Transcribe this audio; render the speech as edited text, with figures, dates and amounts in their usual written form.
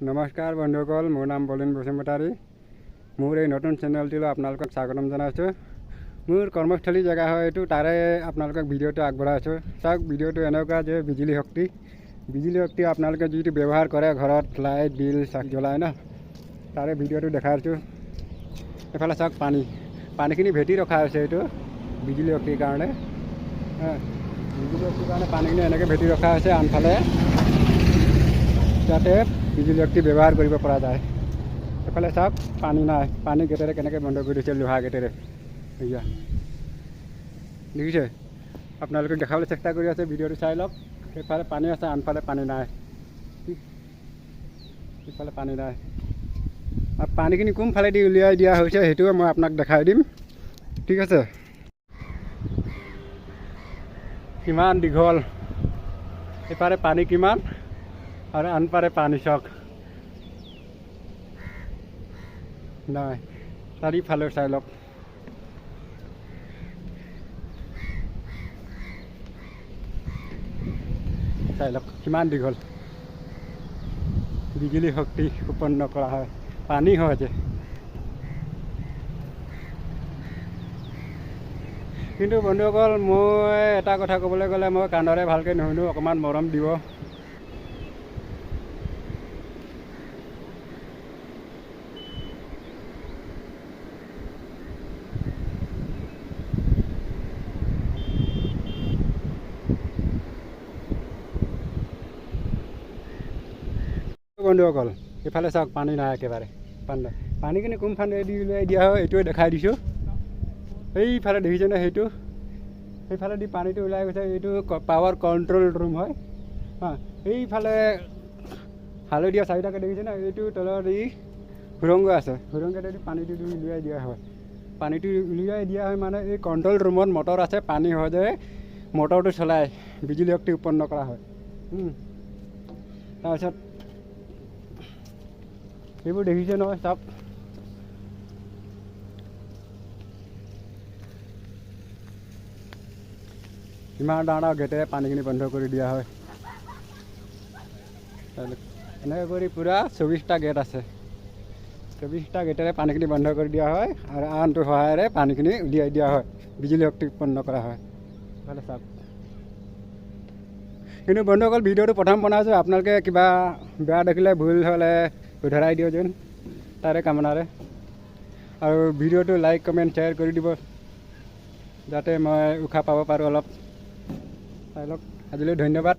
নমস্কাৰ বন্ধুসকল, মোৰ নাম বলিন বসুমতাৰী। মোৰ এই নতুন চেনেলটোলৈ আপোনালোকক স্বাগতম জনাইছোঁ। মোৰ কৰ্মস্থলী জেগা হয় এইটো, তাৰে আপোনালোকক ভিডিঅ'টো আগবঢ়াইছোঁ। চাওক, ভিডিঅ'টো এনেকুৱা যে বিজুলী শক্তি আপোনালোকে যিটো ব্যৱহাৰ কৰে ঘৰত, লাইট বিল জ্বলায় ন, তাৰে ভিডিঅ'টো দেখাইছোঁ। এইফালে চাওক, পানীখিনি ভেটি ৰখা হৈছে। এইটো বিজুলী শক্তিৰ কাৰণে, বিজুলী শক্তিৰ কাৰণে পানীখিনি এনেকৈ ভেটি ৰখা হৈছে আনফালে, যাতে বিজুলী শক্তি ব্যৱহাৰ কৰিব পৰা যায়। এইফালে চাওক, পানী নাই। পানী গেটেৰে কেনেকৈ বন্ধ কৰি দিছে, লোহা গেটেৰে। এয়া দেখিছে, আপোনালোকক দেখাবলৈ চেষ্টা কৰি আছে। ভিডিঅ'টো চাই লওক। সেইফালে পানী আছে, আনফালে পানী নাই। সিফালে পানী নাই। আৰু পানীখিনি কোনফালেদি উলিয়াই দিয়া হৈছে, সেইটোও মই আপোনাক দেখাই দিম। ঠিক আছে। কিমান দীঘল! এইপাৰে পানী কিমান আৰু আনপাৰে পানী চাওক, নাই। চাৰিওফালে চাই লওক। চাই লওক কিমান দীঘল। বিজুলী শক্তি উৎপন্ন কৰা হয় পানী সহজে। কিন্তু বন্ধুসকল, মই এটা কথা ক'বলৈ গ'লে, মই কাণৰে ভালকৈ নুশুনো, অকণমান মৰম দিব। বন্ধুসকল, ইফালে চাওক, পানী নাই, একেবাৰে পানী নাই। পানীখিনি কোনফালেদি উলিয়াই দিয়া হয়, এইটোৱে দেখাই দিছোঁ। সেইফালে দেখিছেনে? সেইটো সেইফালেদি পানীটো ওলাই গৈছে। এইটো পাৱাৰ কণ্ট্ৰল ৰুম হয়। হা, এইফালে হালধীয়া চাৰিটাকে দেখিছেনে? এইটো তলত এই সুৰংগ আছে। সুৰংগটোদি পানীটো উলিয়াই দিয়া হয়। পানীটো উলিয়াই দিয়া হয় মানে এই কণ্ট্ৰল ৰুমত মটৰ আছে। পানী সহজে মটৰটো চলাই বিজুলী শক্তি উৎপন্ন কৰা হয়। তাৰপিছত এইবোৰ দেখিছে নহয়, চাওক। ইমান ডাঙৰ ডাঙৰ গেটেৰে পানীখিনি বন্ধ কৰি দিয়া হয়। এনেকৈ কৰি পূৰা 24টা গেট আছে। 24টা গেটেৰে পানীখিনি বন্ধ কৰি দিয়া হয় আৰু আনটোৰ সহায়েৰে পানীখিনি উলিয়াই দিয়া হয়, বিজুলী শক্তি উৎপন্ন কৰা হয়। এইফালে চাওক। কিন্তু বন্ধুসকল, ভিডিঅ'টো প্ৰথম বনাইছোঁ। আপোনালোকে কিবা বেয়া দেখিলে, ভুল হ'লে শুধৰাই দিয়কচোন, তাৰে কামনাৰে। আৰু ভিডিঅ'টো লাইক, কমেণ্ট, শ্বেয়াৰ কৰি দিব, যাতে মই উৎসাহ পাব পাৰোঁ অলপ। চাই লওক। আজিলৈ ধন্যবাদ।